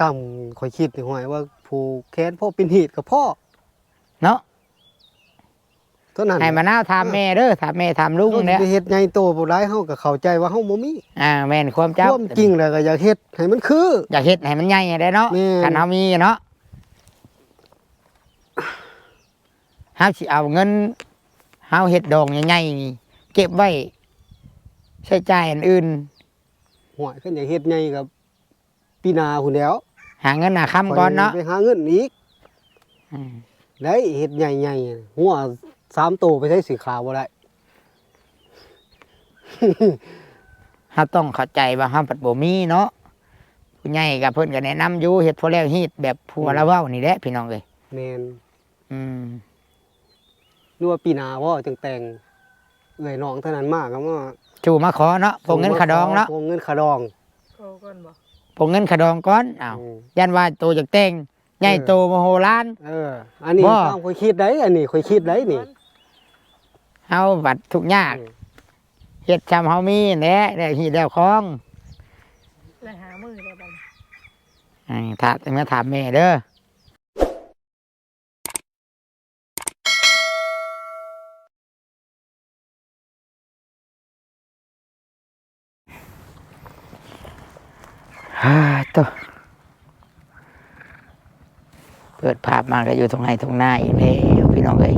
ຕ່ຳ ຂ້ອຍຄິດນີ້ ຫ້ວຍ ວ່າຜູກແຂນພໍເປັນຮີດກໍພໍເນາະ. ເທົ່ານັ້ນ ໃຫ້ມະນາວຖາມແມ່ເດີ ຖາມແມ່ຖາມລຸງແຫຼະ. ເຮົາຊິໄປເຮັດໃຫຍ່ໂຕບໍ່ໄດ້ ເຮົາກໍເຂົ້າໃຈວ່າເຮົາບໍ່ມີ. ອ່າ ແມ່ນຄວາມເຈົ້າ. ຄວາມຈິງແລ້ວກໍຢາກເຮັດໃຫ້ມັນຄື ຢາກເຮັດໃຫ້ມັນໃຫຍ່ຫັ້ນແຫຼະເນາະ. ແມ່ນ. ຄັນເຮົາມີເນາະ ເຮົາຊິເອົາເງິນເຮົາເຮັດດອງໃຫຍ່ໆນີ້ເກັບໄວ້ໃຊ້ຈ່າຍອັນອື່ນ. ຫ້ວຍ ຄັນຢາກເຮັດໃຫຍ່ກໍປີໜ້າພຸ້ນແຫຼ້ວ ຫາເງິນຫາຄຳກ່ອນເນາະ ໄປຫາເງິນອີກ. ອືມ ໄດ້ເຮັດໃຫຍ່ໆ ງົວສາມໂຕໄປໃສຊື້ຂ້າວບໍ່ໄດ້. ເຮົາຕ້ອງເຂົ້າໃຈວ່າເຮົາພັດບໍ່ມີເນາະ. ຜູ້ໃຫຍ່ກໍເພິ່ນກໍແນະນຳຢູ່ ເຮັດພໍແລ້ວຮີດ ແບບຜົວລາວເວົ້ານີ້ແຫຼະ ພີ່ນ້ອງເອີຍ. ແມ່ນ. ອືມ ຫຼືວ່າປີໜ້າບໍ່ ຈັ່ງແຕ່ງ ເອື້ອຍນ້ອງເທົ່ານັ້ນມາກໍມາ ສູ່ມາຂໍເນາະ ພໍເງິນຄ່າດອງເນາະ ພໍເງິນຄ່າດອງ. ຂໍກ່ອນບໍ່? ພໍເງິນຄ່າດອງກ່ອນ. ອ້າວ ອືມ ຢ້ານວ່າໂຕຢາກແຕ່ງໃຫຍ່ໂຕມະໂຫລານ. ເອີ ອັນນີ້ ບໍ່ ຄວາມຂ້ອຍຄິດໄດ໋ ອັນນີ້ຂ້ອຍຄິດໄດ໋ນີ້. ເຮົາບັດທຸກຍາກ ອືມ ເຮັດຊ່ຳເຮົາມີແຫຼະ ແລ້ວຮີດແລ້ວຄອງ ໄດ້ຫ້າມື້ແລ້ວບັດນີ້. ອືມ ຖ້າເມື່ອຖາມແມ່ເດີ. ຮາໂຕ ເປີດພາບມາກໍຢູ່ທົ່ງໄຮ່ທົ່ງນາອີກແລ້ວ ພີ່ນ້ອງເອີຍ.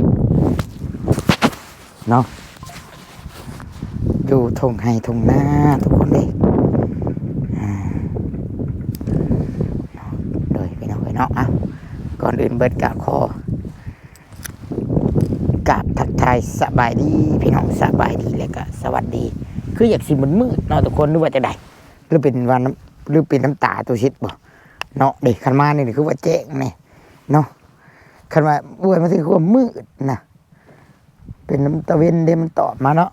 ເນາະ ຢູ່ທົ່ງໄຮ່ທົ່ງນາທຸກຄົນເດ້. ອ່າ ໂດຍ ພີ່ນ້ອງເອີຍເນາະ ເອົ້າ ກ່ອນອື່ນເບິດກໍຂໍກາບທັກທາຍສະບາຍດີພີ່ນ້ອງ ສະບາຍດີ ແລະກໍສະຫວັດດີ. ຄືຢາກຊິມືດໆເນາະທຸກຄົນ ຫຼືວ່າຈັ່ງໃດ ຫຼືເປັນວ່ານ້ຳ ຫຼືເປັນນ້ຳຕາຕຸສິດບໍ່ເນາະ. ເດ້ ຄັນມານີ້ຄືວ່າແຈ້ງແນ່ເນາະ ຄັນວ່າອວຍມາຄືວ່າມືດນະ. ເປັນນຳຕາເວັນເດ້ ມັນຕອບມາເນາະ.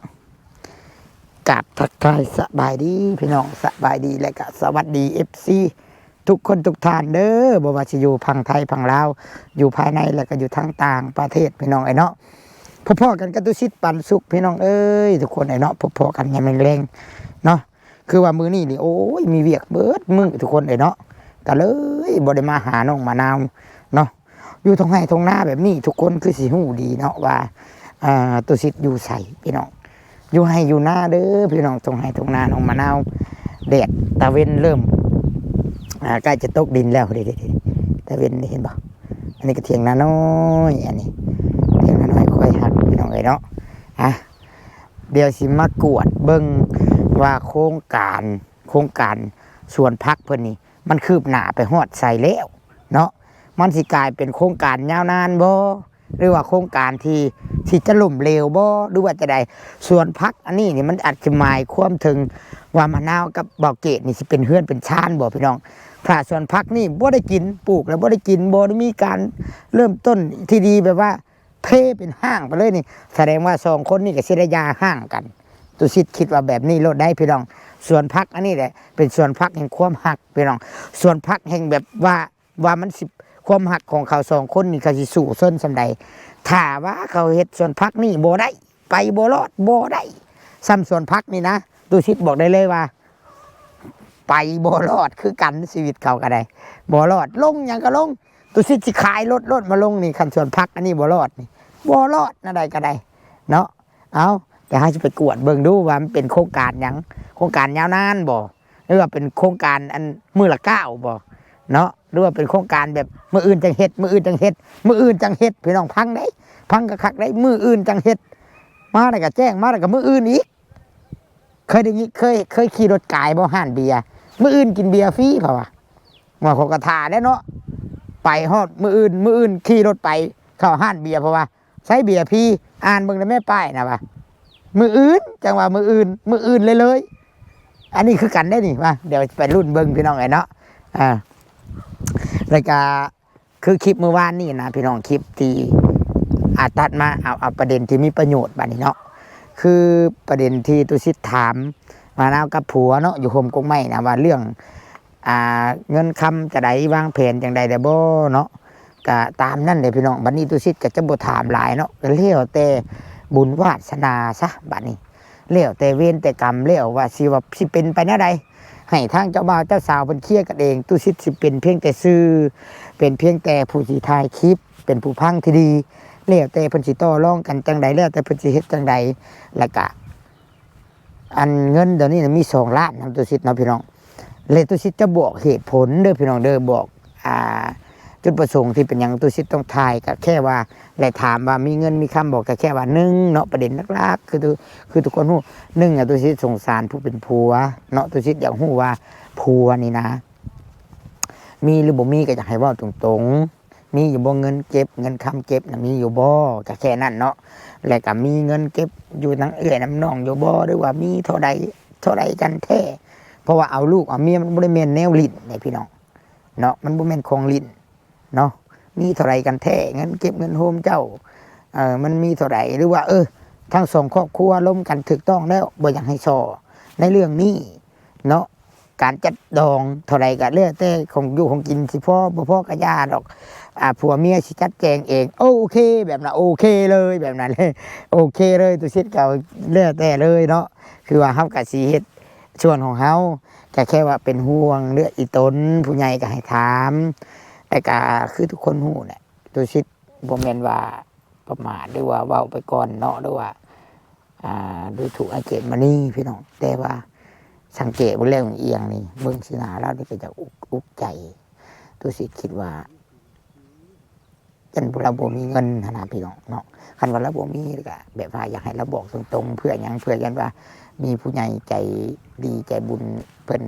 ກາບທັກທາຍສະບາຍດີພີ່ນ້ອງ ສະບາຍດີ ແລະກະສະຫວັດດີເອັຟຊີທຸກຄົນທຸກທ່ານເດີ ບໍ່ວ່າຊິຢູ່ຝັ່ງໄທຝັ່ງລາວ ຢູ່ພາຍໃນ ແລະກະຢູ່ທາງຕ່າງປະເທດ ພີ່ນ້ອງເອີຍເນາະ. ພໍ້ໆກັນກັບຕຸສິດປັນສຸກ ພີ່ນ້ອງເອີຍ ທຸກຄົນເອີຍເນາະ. ພໍ້ໆກັນຍາມແລງໆເນາະ. ຄືວ່າມື້ນີ້ນີ້ ໂອ້ຍ ມີວຽກເບິດມື້ທຸກຄົນເອີຍເນາະ ກໍເລີຍບໍ່ໄດ້ມາຫານ້ອງມະນາວເນາະ. ຢູ່ທົ່ງໄຮ່ທົ່ງນາແບບນີ້ ທຸກຄົນຄືຊິຮູ້ດີເນາະວ່າ ອ່າ ຕຸສິດຢູ່ໃສພີ່ນ້ອງ. ຢູ່ໄຮ່ຢູ່ນາເດີພີ່ນ້ອງ ທົ່ງໄຮ່ທົ່ງນານ້ອງມະນາວ. ແດດຕາເວັນເລີ່ມ ອ່າ ໃກ້ຈະຕົກດິນແລ້ວ ເດ້ໆໆ ຕາເວັນນີ້ເຫັນບໍ່? ອັນນີ້ກໍຖຽງນານ້ອຍ ອັນນີ້ຖຽງນານ້ອຍຄອຍຮັກ ພີ່ນ້ອງເອີຍເນາະ. ອ່ະ ດຽວຊິມາກວດເບິ່ງວ່າໂຄງການ ໂຄງການສວນຜັກເພິ່ນນີ້ ມັນຄືບໜ້າໄປຮອດໃສແລ້ວເນາະ. ມັນຊິກາຍເປັນໂຄງການຍາວນານບໍ່ ຫຼືວ່າໂຄງການທີ່ ທີ່ຈະລົ້ມເຫຼວບໍ່ ຫຼືວ່າຈັ່ງໃດ? ສວນຜັກອັນນີ້ນີ້ ມັນອາດຈະໝາຍຄວາມເຖິງວ່າ ມະນາວກັບບ່າວເກດນີ້ ຊິເປັນເຮືອນເປັນຊານບໍ່ ພີ່ນ້ອງ? ຖ້າສວນຜັກນີ້ບໍ່ໄດ້ກິນ ປູກແລ້ວບໍ່ໄດ້ກິນ ບໍ່ໄດ້ມີການເລີ່ມຕົ້ນທີ່ດີ ແບບວ່າ ເພເປັນຮ້າງໄປເລີຍນີ້ ສະແດງວ່າສອງຄົນນີ້ກໍຊິໄດ້ຢ່າຮ້າງກັນ. ຕຸສິດຄິດວ່າແບບນີ້ໂລດໄດ໋ພີ່ນ້ອງ. ສວນຜັກອັນນີ້ແຫຼະ ເປັນສວນຜັກແຫ່ງຄວາມຮັກພີ່ນ້ອງ ສວນຜັກແຫ່ງແບບວ່າ ວ່າມັນຊິ ຄວາມຮັກຂອງເຂົາສອງຄົນນີ້ ເຂົາຊິສູ້ຊົນສ່ຳໃດ. ຖ້າວ່າເຂົາເຮັດສວນຜັກນີ້ບໍ່ໄດ້ ໄປບໍ່ລອດ ບໍ່ໄດ້ ສ່ຳສວນຜັກນີ້ນະ ຕຸສິດບອກໄດ້ເລີຍວ່າ ໄປບໍ່ລອດຄືກັນ ຊີວິດເຂົາກໍໄດ້ ບໍ່ລອດ ລົງຫຍັງກໍລົງ. ຕຸສິດຊິຂາຍລົດໂລດມາລົງນີ້ ຄັນສວນຜັກອັນນີ້ບໍ່ລອດນີ້ ບໍ່ລອດແນວໃດກໍໄດ້ເນາະ. ເອົາ ແຕ່ເຮົາຊິໄປກວດເບິ່ງດູວ່າມັນເປັນໂຄງການຫຍັງ ໂຄງການຍາວນານບໍ່ ຫຼືວ່າເປັນໂຄງການອັນມື້ລະກ້າວບໍ່ເນາະ ຫຼືວ່າເປັນໂຄງການແບບມື້ອື່ນຈັ່ງເຮັດ ມື້ອື່ນຈັ່ງເຮັດ ມື້ອື່ນຈັ່ງເຮັດ. ພີ່ນ້ອງຟັງເດ້ ຟັງຄັກໆເດ້ ມື້ອື່ນຈັ່ງເຮັດ. ມາແລ້ວກໍແຈ້ງ ມາແລ້ວກໍມື້ອື່ນອີກ. ເຄີຍໄດ້ຍິນ ເຄີຍ ເຄີຍຂີ່ລົດກາຍບໍ່ ຮ້ານເບຍ ມື້ອື່ນກິນເບຍຟຣີ ເຂົາວ່າ. ວ່າເຂົາກໍຖ້າແຫຼະເນາະ ໄປຮອດມື້ອື່ນ ມື້ອື່ນຂີ່ລົດໄປເຂົ້າຮ້ານເບຍ ເພາະວ່າໃຊ້ເບຍຟຣີ. ອ່ານເບິ່ງໃນແມ່ປ້າຍນະວ່າ ມື້ອື່ນ ຈັ່ງວ່າມື້ອື່ນ ມື້ອື່ນເລີຍໆ. ອັນນີ້ຄືກັນເດ້ນີ້ ວ່າດຽວໄປລຸ້ນເບິ່ງພີ່ນ້ອງເອີຍເນາະ. ອ່າ ແລ້ວກະ ຄືຄລິບມື້ວານນີ້ນະພີ່ນ້ອງ ຄລິບທີ່ ອາ ຕັດມາ ເອົາ ເອົາປະເດັນທີ່ມີປະໂຫຍດບາດນີ້ເນາະ ຄືປະເດັນທີ່ຕຸສິດຖາມມະນາວກັບຜົວເນາະ ຢູ່ຮົ່ມກົກໄມ້ນະ ວ່າເລື່ອງ ອ່າ ເງິນຄຳຈະໄດ້ ວາງແຜນຈັ່ງໃດແດ່ບໍ່ເນາະ. ກະຕາມນັ້ນແຫຼະພີ່ນ້ອງ ບາດນີ້ຕຸສິດກໍຈະບໍ່ຖາມຫຼາຍເນາະ ກໍແລ້ວແຕ່ບຸນວາດສະໜາຊະບາດນີ້ ແລ້ວແຕ່ເວນແຕ່ກຳແລ້ວ ວ່າຊິ ວ່າຊິເປັນໄປແນວໃດ. ໃຫ້ທາງເຈົ້າບ່າວເຈົ້າສາວເພິ່ນເຄລຍກັນເອງ. ຕຸສິດຊິເປັນພຽງແຕ່ສື່, ເປັນພຽງແຕ່ຜູ້ທີ່ຖ່າຍຄລິບ, ເປັນຜູ້ຟັງທີ່ດີ, ແລ້ວແຕ່ເພິ່ນຊິຕໍ່ລອງກັນຈັ່ງໃດ, ແລ້ວແຕ່ເພິ່ນຊິເຮັດຈັ່ງໃດ. ແລ້ວກະ ອັນເງິນດຽວນີ້ນະມີສອງລ້ານນຳຕຸສິດເນາະພີ່ນ້ອງ ແລະ ຕຸສິດຈະບອກເຫດຜົນເດີພີ່ນ້ອງເດີ ບອກ ອ່າ ຈຸດປະສົງທີ່ເປັນຫຍັງຕຸສິດຕ້ອງຖ່າຍ ກະແຄ່ວ່າ ແລະ ຖາມວ່າມີເງິນມີຄຳບໍ່ ກະແຄ່ວ່າ ໜຶ່ງເນາະ ປະເດັນຫຼັກໆ ຄື ຄືທຸກຄົນຮູ້ ໜຶ່ງ ຕຸສິດສົງສານຜູ້ເປັນຜົວເນາະ ຕຸສິດຢາກຮູ້ວ່າຜົວນີ້ນະ ມີຫຼືບໍ່ມີ ກະຢາກໃຫ້ເວົ້າຕົງໆ. ມີຢູ່ບໍ່ເງິນເກັບ ເງິນຄຳເກັບນະ ມີຢູ່ບໍ່ ກະແຄ່ນັ້ນເນາະ ແລະ ກະມີເງິນເກັບຢູ່ນຳເອື້ອຍນຳນ້ອງຢູ່ບໍ່ ຫຼືວ່າມີເທົ່າໃດ ເທົ່າໃດກັນແທ້ ເພາະວ່າເອົາລູກເອົາເມຍ ມັນບໍ່ໄດ້ແມ່ນແນວຫຼິ້ນເດ້ພີ່ນ້ອງເນາະ ມັນບໍ່ແມ່ນຂອງຫຼິ້ນເນາະ ມີເທົ່າໃດກັນແທ້ ເງິນເກັບເງິນໂຮມເຈົ້າ ເອີ ມັນມີເທົ່າໃດ ຫຼືວ່າ ເອີ ທັງສອງຄອບຄົວລົມກັນຖືກຕ້ອງແລ້ວ ບໍ່ຢາກໃຫ້ສໍ້ໃນເລື່ອງນີ້ເນາະ. ການຈັດດອງເທົ່າໃດກະແລ້ວແຕ່ຂອງຢູ່ຂອງກິນ ຊິພໍບໍ່ພໍກະຢ່າດອກ ອ່າ ຜົວເມຍຊິຈັດແຈງເອງ ໂອເຄ ແບບນັ້ນ ໂອເຄເລີຍ ແບບນັ້ນເລີຍ ໂອເຄເລີຍ ຕຸສິດກະແລ້ວແຕ່ເລີຍເນາະ ຄືວ່າເຮົາກະຊິເຮັດສ່ວນຂອງເຮົາ ກະແຄ່ວ່າເປັນຫ່ວງເລື່ອງອີ່ຕົນ ຜູ້ໃຫຍ່ກະໃຫ້ຖາມ ແຕ່ກະຄືທຸກຄົນຮູ້ແຫຼະ ຕຸສິດບໍ່ແມ່ນວ່າປະໝາດ ຫຼືວ່າເວົ້າໄປກ່ອນເນາະ ຫຼືວ່າ ອ່າ ດູຖູກອາເຈດມະນີພີ່ນ້ອງ ແຕ່ວ່າສັງເກດເບິ່ງແລ້ວອຽງໆນີ້ ເບິ່ງສີໜ້າລາວນີ້ເປັນຕາອຸກ ອຸກໃຈ ຕຸສິດຄິດວ່າ ຢ້ານລາວບໍ່ມີເງິນຫັ້ນນະພີ່ນ້ອງເນາະ ຄັນວ່າລາວບໍ່ມີກະແບບວ່າຢາກໃຫ້ລາວບອກຕົງໆ ເພື່ອຫຍັງ ເພື່ອຢ້ານວ່າມີຜູ້ໃຫຍ່ໃຈດີໃຈບຸນເພິ່ນ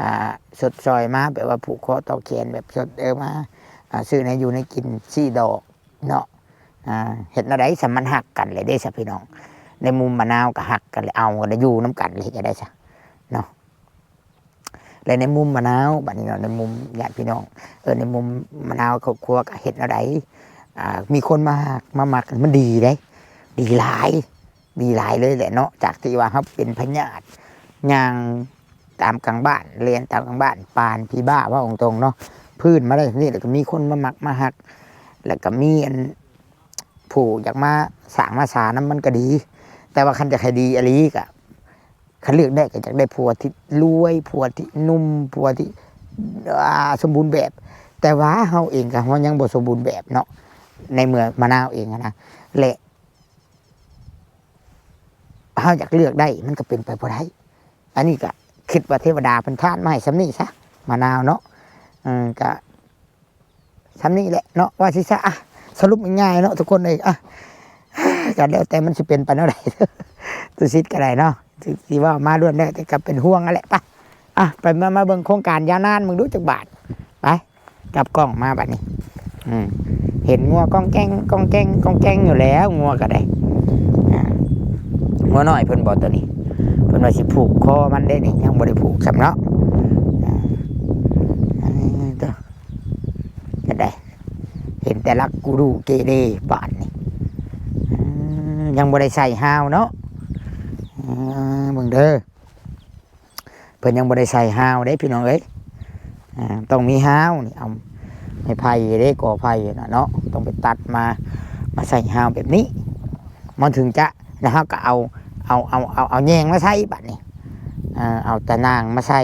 ອ່າ ຊົດຊ່ອຍມາ ແບບວ່າຜູກຄໍຕໍ່ແຂນ ແບບຊົດ ເອີ ມາ ອ່າ ຊື້ແນວຢູ່ແນວກິນ ຊີ້ດອກ ເນາະ ອ່າ ເຮັດແນວໃດຊະ ມັນຮັກກັນແຫຼະເດ້ຊະພີ່ນ້ອງ ໃນມຸມມະນາວກໍຮັກກັນແຫຼະ ເອົາກັນແລ້ວ ຢູ່ນຳກັນແລ້ວ ເຮັດຈັ່ງໃດຊະເນາະ ແລະ ໃນມຸມມະນາວ ບັດນີ້ເນາະ ໃນມຸມຍາດພີ່ນ້ອງ ເອີ ໃນມຸມມະນາວຄອບຄົວກໍເຮັດແນວໃດ ອ່າ ມີຄົນມາຮັກມາມັກ ມັນດີເດ້ ດີຫຼາຍ ດີຫຼາຍເລີຍແຫຼະເນາະ ຈາກທີ່ວ່າເຮົາເປັນພະຍາດຍ່າງຕາມກາງບ້ານ ແລ່ນຕາມກາງບ້ານ ປານຜີບ້າ ເວົ້າຕົງໆເນາະ ຟື້ນມາໄດ້ນີ້ ແລ້ວກໍມີຄົນມາມັກມາຮັກ ແລ້ວກໍມີອັນ ຜູ້ຢາກມາສ້າງມາສານຳມັນກໍດີ ແຕ່ວ່າຄັນຢາກໃຫ້ດີອີ່ຫຼີກໍ ຄັນເລືອກໄດ້ກໍຢາກໄດ້ຜົວທີ່ລວຍ ຜົວທີ່ໜຸ່ມ ຜົວທີ່ ອ່າ ສົມບູນແບບ ແຕ່ວ່າເຮົາເອງກໍ ເຮົາຍັງບໍ່ສົມບູນແບບເນາະ ໃນເມື່ອມະນາວເອງຫັ້ນນະ ແລະ ເຮົາຢາກເລືອກໄດ້ ມັນກໍເປັນໄປບໍ່ໄດ້ ອັນນີ້ກໍຄິດວ່າເທວະດາເພິ່ນທານມາໃຫ້ສ່ຳນີ້ຊະ ມະນາວເນາະ ເອີ ກໍສ່ຳນີ້ແຫຼະເນາະ ວ່າຊິຊະ ອ່ະ ສະຫຼຸບງ່າຍໆເນາະທຸກຄົນເອີຍ ອ່ະ ກໍແລ້ວແຕ່ມັນຊິເປັນໄປແນວໃດ ຕຸສິດກໍໄດ້ເນາະ ຊິ ຊິເວົ້າມາລ້ວນແລ້ວແຕ່ກໍເປັນຫ່ວງຫັ້ນແຫຼະ ໄປ ອ່ະ ໄປ ມາ ມາເບິ່ງໂຄງການຍາວນານເບິ່ງດູຈັກບາດ ໄປ ກັບກ້ອງມາບັດນີ້ ອືມ ເຫັນງົວກ້ອງແກ້ງ ກ້ອງແກ້ງ ກ້ອງແກ້ງຢູ່ແລ້ວ ງົວກໍໄດ້ ອ່າ ງົວນ້ອຍເພິ່ນບໍ່ໂຕນີ້ ເພິ່ນວ່າຊິຜູກຄໍມັນເດ້ນີ້ ຍັງບໍ່ໄດ້ຜູກຊ້ຳເນາະ ອ່າ ເອີ ເອີ ເອີ ເອີ ເປັນໃດ ເຫັນແຕ່ລັກກູດູເກເລບາດນີ້ ອືມ ຍັງບໍ່ໄດ້ໃສ່ຮາວເນາະ ເອີ ເບິ່ງເດີ ເພິ່ນຍັງບໍ່ໄດ້ໃສ່ຮາວເດ້ພີ່ນ້ອງເອີຍ ອ່າ ຕ້ອງມີຮາວນີ້ ເອົາໄມ້ໄຜ່ເດ້ ກໍໄຜ່ນະເນາະ ຕ້ອງໄປຕັດມາ ມາໃສ່ຮາວແບບນີ້ ມັນເຖິງຈະ ແລ້ວເຮົາກໍເອົາ ເອົາ ເອົາ ເອົາ ເອົາແຍງມາໃສ່ບັດນີ້ ເອົາຕາໜ່າງມາໃສ່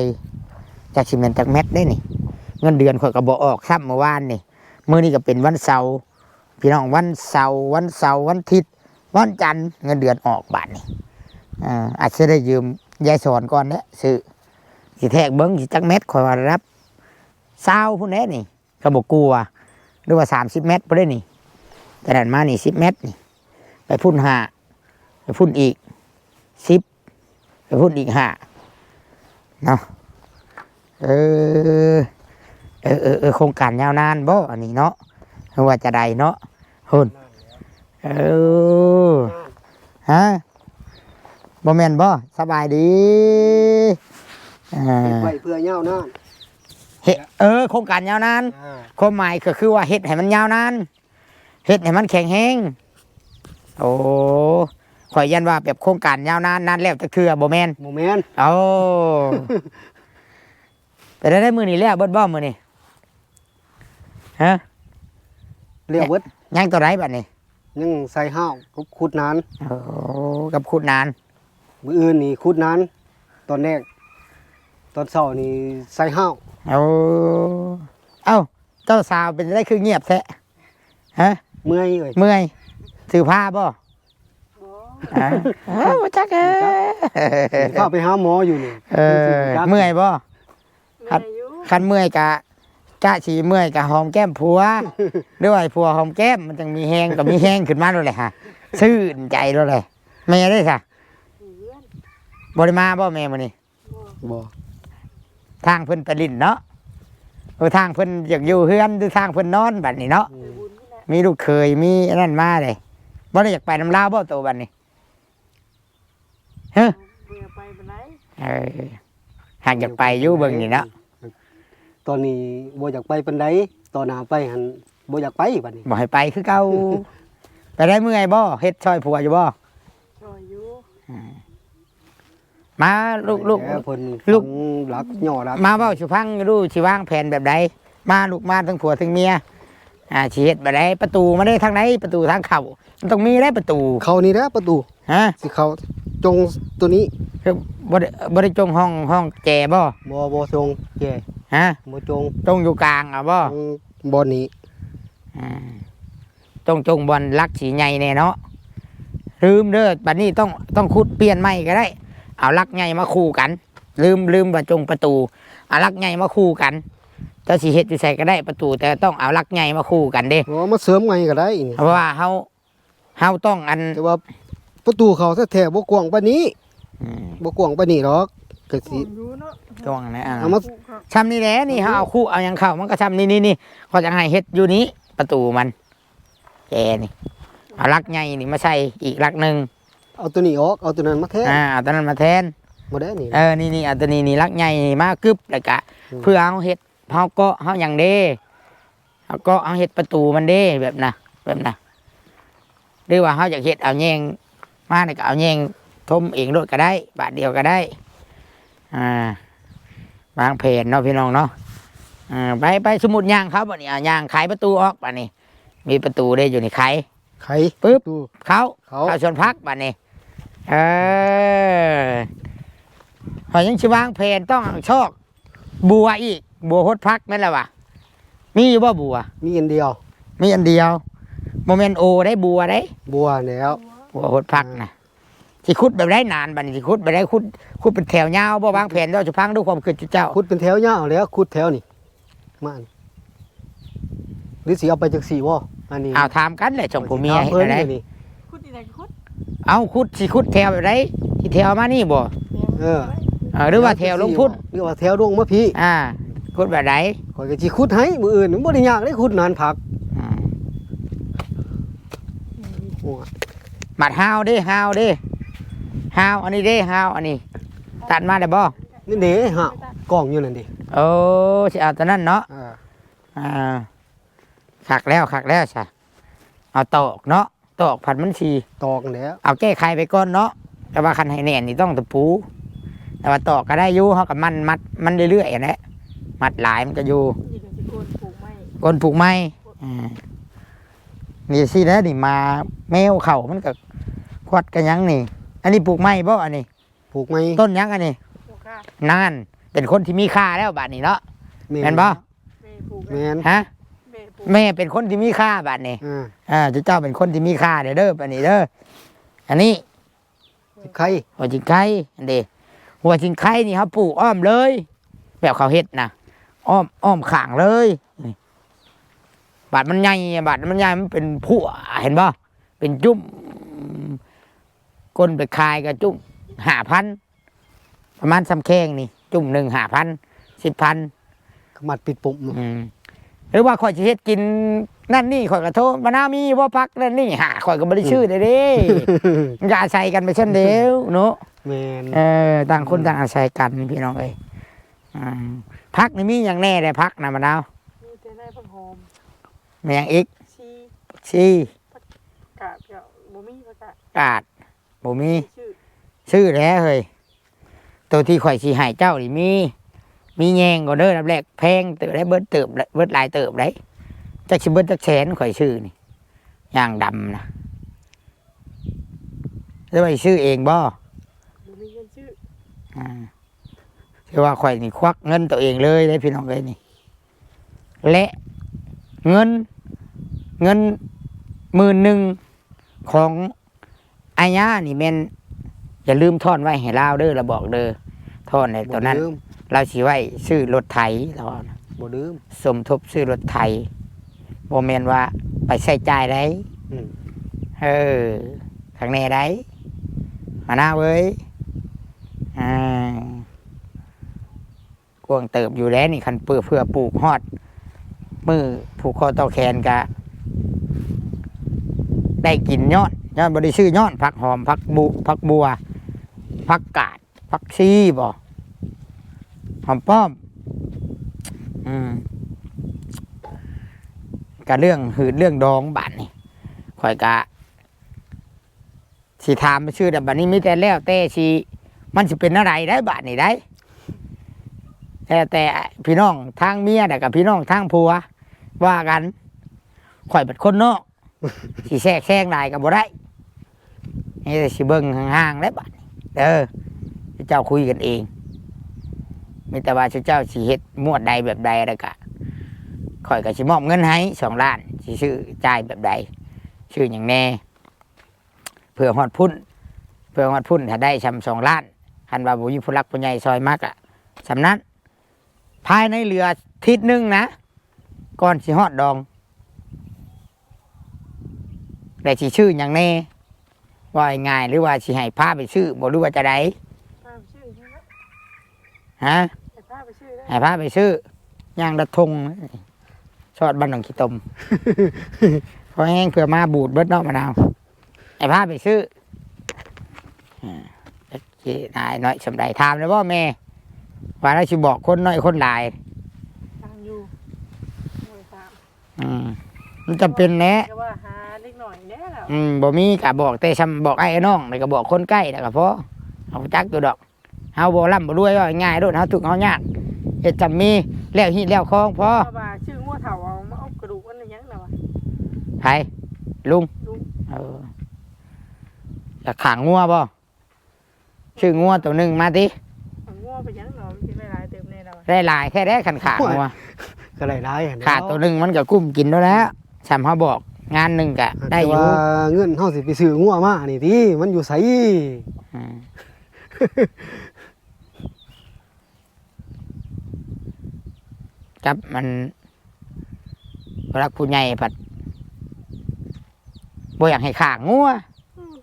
ຈັກຊິແມ່ນຈັກແມັດເດ້ນີ້ ເງິນເດືອນຂ້ອຍກໍບໍ່ອອກຊ້ຳມື້ວານນີ້ ມື້ນີ້ກໍເປັນວັນເສົາ ພີ່ນ້ອງ ວັນເສົາ ວັນເສົາ ວັນທິດ ວັນຈັນ ເງິນເດືອນອອກບາດນີ້ ເອີ ອາດຊິໄດ້ຢືມຍາຍສອນກ່ອນແຫຼະ ຊື້ ຊິແທກເບິ່ງ ຊິຈັກແມັດ ຂ້ອຍວ່າລະດັບຊາວພຸ້ນແຫຼະນີ້ ກໍບໍ່ກວາ ຫຼືວ່າສາມສິບແມັດພຸ້ນເດ້ນີ້ ແຕ່ນັ້ນມານີ້ສິບແມັດນີ້ ໄປພຸ້ນຫ້າ ໄປພຸ້ນອີກສິບ ໄປພຸ້ນອີກຫ້າເນາະ ເອີ ເອີ ເອີ ເອີ ໂຄງການຍາວນານບໍ່ອັນນີ້ເນາະ ຫຼືວ່າຈະໃດເນາະ ພຸ້ນ ເອີ ຮະ ບໍ່ແມ່ນບໍ່? ສະບາຍດີ ອ່າ ເຮັດໄວ້ເພື່ອຍາວນານ ເຮັດ ເອີ ໂຄງການຍາວນານ ອ່າ ຄວາມໝາຍກໍຄືວ່າເຮັດໃຫ້ມັນຍາວນານ ເຮັດໃຫ້ມັນແຂງແຮງ ໂອ້ ຂ້ອຍຢ້ານວ່າແບບໂຄງການຍາວນານ ນານແລ້ວຈັກເທື່ອ ບໍ່ແມ່ນ ບໍ່ແມ່ນ ໂອ້ ເປັນໄດ້ມື້ນີ້ແລ້ວເບິດບໍ່ມື້ນີ້? ຮະ ແລ້ວເບິດ ຍັງຕົວໃດບັດນີ້? ຍັງໃສ່ຮາວກັບຂຸດນານ ໂອ້ ກັບຂຸດນານ ມື້ອື່ນນີ້ຂຸດນານ ຕອນແລກ ຕອນເຊົ້ານີ້ໃສ່ຫ້າວ. ໂອ້ ເອົ້າ ເຈົ້າສາວເປັນຈັ່ງໃດຄືງຽບແທ້? ຮະ? ເມື່ອຍເອີຍ. ເມື່ອຍ. ຖືພາບໍ່? ບໍ່. ອາ ເອົ້າ ບໍ່ຈັກເອີຍ. ພາໄປຫາໝໍຢູ່ນີ້. ເອີ ເມື່ອຍບໍ່? ເມື່ອຍຢູ່. ຄັນ ຄັນເມື່ອຍກະ ກະຊິເມື່ອຍກະຫອມແກ້ມຜົວ ຫຼືວ່າໃຫ້ຜົວຫອມແກ້ມ ມັນຈັ່ງມີແຮງ ກໍມີແຮງຂຶ້ນມາໂລດແຫຼະ ຊື່ນໃຈໂລດແຫຼະ. ແມ່ເດ້ຊະ? ຢູ່ເຮືອນ. ບໍ່ໄດ້ມາບໍ່ແມ່ມື້ນີ້? ບໍ່. ທາງເພິ່ນໄປຫຼິ້ນເນາະ. ເອີ ທາງເພິ່ນຢາກຢູ່ເຮືອນ ຫຼືທາງເພິ່ນນອນບັດນີ້ເນາະ. ອືມ. ມີລູກເຂີຍ ມີອັນນັ້ນມາເດ້. ບໍ່ໄດ້ຢາກໄປນຳລາວບໍ່ໂຕບັດນີ້? ຮະ? ບໍ່ຢາກໄປປານໃດ. ເອີ ຫາກຢາກໄປຢູ່ເບິ່ງນີ້ເນາະ. ຕອນນີ້ບໍ່ຢາກໄປປານໃດ ຕໍ່ໜ້າໄປຫັ້ນບໍ່ຢາກໄປບັດນີ້. ບໍ່ໃຫ້ໄປຄືເກົ່າ. ໄປໄດ້ເມື່ອຍບໍ່? ເຮັດຊ່ອຍຜົວຢູ່ບໍ່? ຊ່ອຍຢູ່. ອືມ ມາລູກໆ ເພິ່ນລູກຫຼັກຍໍຫຼັກ ມາເວົ້າສູ່ຟັງດູ ຊິວາງແຜນແບບໃດ? ມາລູກມາທັງຜົວທັງເມຍ ອ່າ ຊິເຮັດແບບໃດ? ປະຕູມາໄດ້ທາງໃດ? ປະຕູທາງເຂົ້າ ມັນຕ້ອງມີແຫຼະປະຕູ. ເຂົ້ານີ້ແຫຼະປະຕູ. ຮະ? ຊິເຂົ້າຈົ່ງໂຕນີ້. ຄືບໍ່ໄດ້ ບໍ່ໄດ້ຈົ່ງຫ້ອງ ຫ້ອງແຈບໍ່? ບໍ່ ບໍ່ຈົ່ງແຈ. ຮະ? ບໍ່ຈົ່ງ. ຈົ່ງຢູ່ກາງເອົາບໍ່? ຈົ່ງບ່ອນນີ້. ອືມ ຈົ່ງ ຈົ່ງບ່ອນຫຼັກຊິໃຫຍ່ແດ່ເນາະ. ລືມເດີ ບັດນີ້ຕ້ອງ ຕ້ອງຂຸດປ່ຽນໃໝ່ກໍໄດ້ ເອົາຫຼັກໃຫຍ່ມາຄູ່ກັນ. ລືມ ລືມວ່າຈົ່ງປະຕູ ເອົາຫຼັກໃຫຍ່ມາຄູ່ກັນ. ເຈົ້າຊິເຮັດຢູ່ໃສກໍໄດ້ປະຕູ ແຕ່ຕ້ອງເອົາຫຼັກໃຫຍ່ມາຄູ່ກັນເດ້. ເອົາມາເສີມໃໝ່ກໍໄດ້ນີ້ ເພາະວ່າເຮົາ ເຮົາຕ້ອງອັນ ແຕ່ວ່າປະຕູເຂົ້າແທ້ໆບໍ່ກວ້າງປານນີ້. ອືມ ບໍ່ກວ້າງປານນີ້ດອກ ກໍຊິ ກວ້າງຢູ່ເນາະ ກວ້າງນະ. ອ່າ ເອົາມາຊ່ຳນີ້ແຫຼະນີ້ ເຮົາເອົາຄຸເອົາຫຍັງເຂົ້າ ມັນກໍຊ່ຳນີ້ ນີ້ ນີ້ ຂ້ອຍຈະໃຫ້ເຮັດຢູ່ນີ້ ປະຕູມັນ ແຈນີ້ ເອົາຫຼັກໃຫຍ່ນີ້ມາໃສ່ອີກຫຼັກໜຶ່ງ. ເອົາໂຕນີ້ອອກ ເອົາໂຕນັ້ນມາແທນ. ອ່າ ເອົາໂຕນັ້ນມາແທນ. ບໍ່ໄດ້ນີ້. ເອີ ນີ້ໆ ເອົາໂຕນີ້ນີ້ ຫຼັກໃຫຍ່ນີ້ມາກຶບ ແລ້ວກະ ອືມ ເພື່ອເຮົາເຮັດ ເຮົາເກາະເຮົາຫຍັງເດ້ ເຮົາເກາະເຮົາເຮັດປະຕູມັນເດ້ ແບບນະ ແບບນະ. ຫຼືວ່າເຮົາຢາກເຮັດເອົາແຍງມານີ້ ກໍເອົາແຍງຖົມເອງໂລດກໍໄດ້ ບາດດຽວກໍໄດ້. ອ່າ ວາງແຜນເນາະພີ່ນ້ອງເນາະ. ອ່າ ໄປ ໄປ ສົມມຸດຍ່າງເຂົ້າບັດນີ້ ອ່າ ຍ່າງໄຂປະຕູອອກບັດນີ້ ມີປະຕູເດ້ຢູ່ນີ້ ໄຂ ໄຂປຶບ ປະຕູ ເຂົ້າ ເຂົ້າ ເຂົ້າສວນຜັກບັດນີ້. ເອີ ຂ້ອຍຍັງຊິວາງແຜນຕ້ອງຊອກບົວອີກ ບົວຫົດຜັກແມ່ນລະຫວາ? ມີຢູ່ບໍ່ບົວ? ມີອັນດຽວ. ມີອັນດຽວ. ບໍ່ແມ່ນໂອໄດ໋ ບົວໄດ໋. ບົວແລ້ວ ບົວຫົດຜັກນະ. ອ່າ ຊິຂຸດແບບໃດນານບັດນີ້ ຊິຂຸດແບບໃດ? ຂຸດ ຂຸດເປັນແຖວຍາວບໍ່? ວາງແຜນເຈົ້າ ຊິຟັງດູຄວາມຄິດເຈົ້າ. ຂຸດເປັນແຖວຍາວແລ້ວ ຂຸດແຖວນີ້ ມາ ຫຼືຊິເອົາໄປຈັ່ງຊີ້ບໍ່? ອັນນີ້ ເອົາ ຖາມກັນແຫຼະ ສອງຜົວເມຍເຮັດແນວໃດ? ຂຸດນີ້ແຫຼະ ຂຸດ. ເອົາ ຂຸດ ຊິຂຸດແຖວແບບໃດ? ຊິແຖວມານີ້ບໍ່? ແຖວ ເອີ ເອີ ຫຼືວ່າແຖວລົງພຸ້ນ ຫຼືວ່າແຖວລົງມາພີ້? ອ່າ ຂຸດແບບໃດ? ຂ້ອຍກໍຊິຂຸດໃຫ້ມື້ອື່ນ ມັນບໍ່ໄດ້ຍາກເດ້ ຂຸດນານຜັກ. ອ່າ ໂອ້ຍ ບັດຮາວເດ້ ຮາວເດ້ ຮາວອັນນີ້ເດ້ ຮາວອັນນີ້ ຕັດມາໄດ້ບໍ່? ນີ້ເດ້ ຮາວກອງຢູ່ນັ້ນເດ້. ໂອ້ ຊິເອົາຕົວນັ້ນເນາະ. ອ່າ ອ່າ ຄັກແລ້ວ ຄັກແລ້ວຊະ. ເອົາຕອກເນາະ ຕອກພັດມັນຊິ ຕອກແລ້ວ ເອົາແກ້ໄຂໄປກ່ອນເນາະ. ແຕ່ວ່າຄັນໃຫ້ແໜ້ນນີ້ຕ້ອງຕະປູ ແຕ່ວ່າຕອກກໍໄດ້ຢູ່ ເຮົາກໍໝັ່ນມັດມັນເລື້ອຍໆຫັ້ນແຫຼະ ມັດຫຼາຍມັນກໍຢູ່. ນີ້ກໍຊິໂກນປູກໄມ້ ໂກນປູກໄມ້. ອ່າ ນີ້ຊີ້ແຫຼະ ນີ້ມາແມວເຂົ້າ ມັນກໍຄວັດກັນຫຍັງນີ້. ອັນນີ້ປູກໄມ້ບໍ່? ອັນນີ້ ປູກໄມ້. ຕົ້ນຫຍັງອັນນີ້? ປູກຄ່າ. ນັ້ນ ເປັນຄົນທີ່ມີຄ່າແລ້ວບາດນີ້ເນາະ. ແມ່ນ ແມ່ນບໍ່? ແມ່ປູກ. ແມ່ນ. ຮະ? ແມ່ປູກ. ແມ່ເປັນຄົນທີ່ມີຄ່າບາດນີ້. ອ່າ ອ່າ ເຈົ້າເປັນຄົນທີ່ມີຄ່າເດີ ເດີ ບາດນີ້ເດີ. ອັນນີ້ ຫົວຊິງໄຄ ຫົວຊິງໄຄ ອັນເດ ຫົວຊິງໄຄນີ້ເຮົາປູກອ້ອມເລີຍ ແບບເຂົາເຮັດນະ ອ້ອມ ອ້ອມຂ້າງເລີຍ. ນີ້ ບາດມັນໃຫຍ່ ບາດມັນໃຫຍ່ ມັນເປັນພົວ ເຫັນບໍ່? ເປັນຈຸ້ມ ຄົນໄປຂາຍກໍຈຸ້ມຫ້າພັນ ປະມານສ່ຳແຂ້ງນີ້ ຈຸ້ມໜຶ່ງຫ້າພັນ ສິບພັນ ກໍມັດປິດປຸ້ມເນາະ. ອືມ ຫຼືວ່າຂ້ອຍຊິເຮັດກິນນັ້ນນີ້ ຂ້ອຍກໍໂທ ມະນາວມີບໍ່ ຜັກນັ້ນນີ້ ຫາ ຂ້ອຍກໍບໍ່ໄດ້ຊື້ ອືມ ໄດ້ເດ້. ມັນກໍອາໄສກັນໄປຊັ້ນແລ້ວເນາະ. ແມ່ນ. ເອີ ຕ່າງຄົນ ອືມ ຕ່າງອາໄສກັນ ພີ່ນ້ອງເອີຍ. ອືມ ຜັກນີ້ມີຫຍັງແດ່ແດ່ ຜັກນະ ມະນາວ? ມີແຕ່ໃນຜັກຫອມ. ມີຫຍັງອີກ? ຊີ ຜັກຊີ ຜັກກາດ ກໍບໍ່ມີ ຜັກກາດ ກາດ ບໍ່ມີ ຊື້ ຊື້ແຫຼະເຮີ້ຍ. ໂຕທີ່ຂ້ອຍຊິໃຫ້ເຈົ້ານີ້ມີ ມີແຍງກ່ອນເດີ ອັນດັບແລກ ແພງເຕີບໄດ໋ ເບິດເຕີບ ເບິດຫຼາຍເຕີບໄດ໋. ຈັກຊິເບິດຈັກແສນ ຂ້ອຍຊື້ນີ້ ຢ່າງດຳນະ. ຫຼືວ່າຊິຊື້ເອງບໍ່? ບໍ່ມີເງິນຊື້. ອ່າ ຄືວ່າຂ້ອຍນີ້ຄວັກເງິນໂຕເອງເລີຍເດ້ພີ່ນ້ອງເອີຍນີ້ ແລະ ເງິນ ເງິນໝື່ນໜຶ່ງຂອງ ອາຍານີ້ແມ່ນ ຢ່າລືມທ້ອນໄວ້ໃຫ້ລາວເດີ ລາວບອກເດີ ທ້ອນໃຫ້ຕອນນັ້ນ ບໍ່ລືມ ລາວຊິໄວ້ຊື້ລົດໄຖ ລາວວ່ານະ ບໍ່ລືມ ສົມທົບຊື້ລົດໄຖ ບໍ່ແມ່ນວ່າໄປໃຊ້ຈ່າຍໃດ໋ ອືມ ເອີ ຂ້າງແນ່ໃດ໋ ມະນາວເອີຍ ອ່າ ກວ້າງເຕີບຢູ່ແຫຼະນີ້ ຄັນເພື່ອ ເພື່ອປູກຮອດມື້ຜູກຄໍຕໍ່ແຂນກະໄດ້ກິນຍ້ອນ ຍ້ອນບໍ່ໄດ້ຊື້ຍ້ອນ ຜັກຫອມ ຜັກບຸ ຜັກບົ່ວ ຜັກກາດ ຜັກຊີບໍ ຫອມປ້ອມ ອືມ ກະເລື່ອງຫືດເລື່ອງດອງບາດນີ້ ຂ້ອຍກະ ຊິຖາມຊື່ໃດ໋ ບັດນີ້ມີແຕ່ແລ້ວແຕ່ຊິ ມັນຊິເປັນແນວໃດໄດ໋ ບາດນີ້ໄດ໋ ແຕ່ ແຕ່ພີ່ນ້ອງທາງເມຍ ແລ້ວກໍພີ່ນ້ອງທາງຜົວວ່າກັນ ຂ້ອຍເປັນຄົນນອກ ຊິແຊກແຊງຫຼາຍກໍບໍ່ໄດ້ ມີແຕ່ຊິເບິ່ງຫ່າງໆ ແຫຼະ ບາດນີ້ເດີ ເຈົ້າຄຸຍກັນເອງ ມີແຕ່ວ່າເຈົ້າຊິເຮັດໝວດໃດແບບໃດ ແລ້ວກະຂ້ອຍກໍຊິມອບເງິນໃຫ້ສອງລ້ານ ຊິຊື້ຈ່າຍແບບໃດ ຊື້ຫຍັງແດ່. ເພື່ອຮອດພຸ້ນ ເພື່ອຮອດພຸ້ນ ຖ້າໄດ້ຊ່ຳສອງລ້ານ ຄັນວ່າບໍ່ມີຜູ້ຫຼັກຜູ້ໃຫຍ່ຊ່ອຍມາກະຊ່ຳນັ້ນ ພາຍໃນເຫຼືອທິດໜຶ່ງນະ ກ່ອນຊິຮອດດອງ ແລ້ວຊິຊື້ຫຍັງແດ່ ເວົ້າງ່າຍໆ ຫຼືວ່າຊິໃຫ້ພາໄປຊື້ບໍ່ ຫຼືວ່າຈະໃດ? ພາໄປຊື້ນີ້ແຫຼະ ຮະ? ໃຫ້ພາໄປຊື້ເດີ ໃຫ້ພາໄປຊື້ ຍ່າງລັດທົ່ງ ຊອດບ້ານໜອງຂີ້ຕົມ ພໍແຮງເພື່ອມາບູດເບິດເນາະ ມະນາວ ໃຫ້ພາໄປຊື້ ອ່າ ຈັກຊິນາຍນ້ອຍສ່ຳໃດ ຖາມແລ້ວບໍ່ແມ່ ວ່າລາວຊິບອກຄົນນ້ອຍຄົນຫຼາຍ? ຖາມຢູ່ ບໍ່ໄດ້ຖາມ ອືມ ມັນຈຳເປັນແຫຼະ ແຕ່ວ່າຫາເດັກນ້ອຍແດ່ລະ ອືມ ບໍ່ມີກະບອກແຕ່ຊ່ຳ ບອກອ້າຍນ້ອງ ແລ້ວກະບອກຄົນໃກ້ ແລ້ວກະພໍ ເຮົາຮູ້ຈັກຢູ່ດອກ. ເຮົາບໍ່ລ່ຳບໍ່ລວຍ ເວົ້າງ່າຍໆໂລດ ເຮົາທຸກເຮົາຍາກ ເຮັດຊ່ຳມີ ແລ້ວຮີດແລ້ວຄອງພໍ ເພາະວ່າຊື້ງົວເຖົ້າເອົາມາອົບກະດູກມັນຫຍັງນະວະ ໃຜ? ລຸງ ລຸງ ເອີ ຢາກຂ້າງງົວບໍ່? ຊື້ງົວໂຕໜຶ່ງມາຕິ ຂ້າງງົວເປັນຫຍັງເນາະ ມັນຊິໄດ້ຫຼາຍເຕີບແດ່ລະວະ ໄດ້ຫຼາຍແທ້ເດ້ ຄັນຂ້າງງົວ ໂອ້ຍ ກໍໄດ້ຫຼາຍຫັ້ນແຫຼະ ຂ້າໂຕໜຶ່ງມັນກໍກຸ້ມກິນໂລດແລ້ວ ຊ່ຳເຮົາບອກງານໜຶ່ງກະໄດ້ຢູ່ ແຕ່ວ່າເງິນເຮົາຊິໄປຊື້ງົວມານີ້ຕິ ມັນຢູ່ໃສ? ອືມ ກັບມັນ ຜູ້ຫຼັກຜູ້ໃຫຍ່ພັດບໍ່ຢາກໃຫ້ຂ້າງົວ ອືມ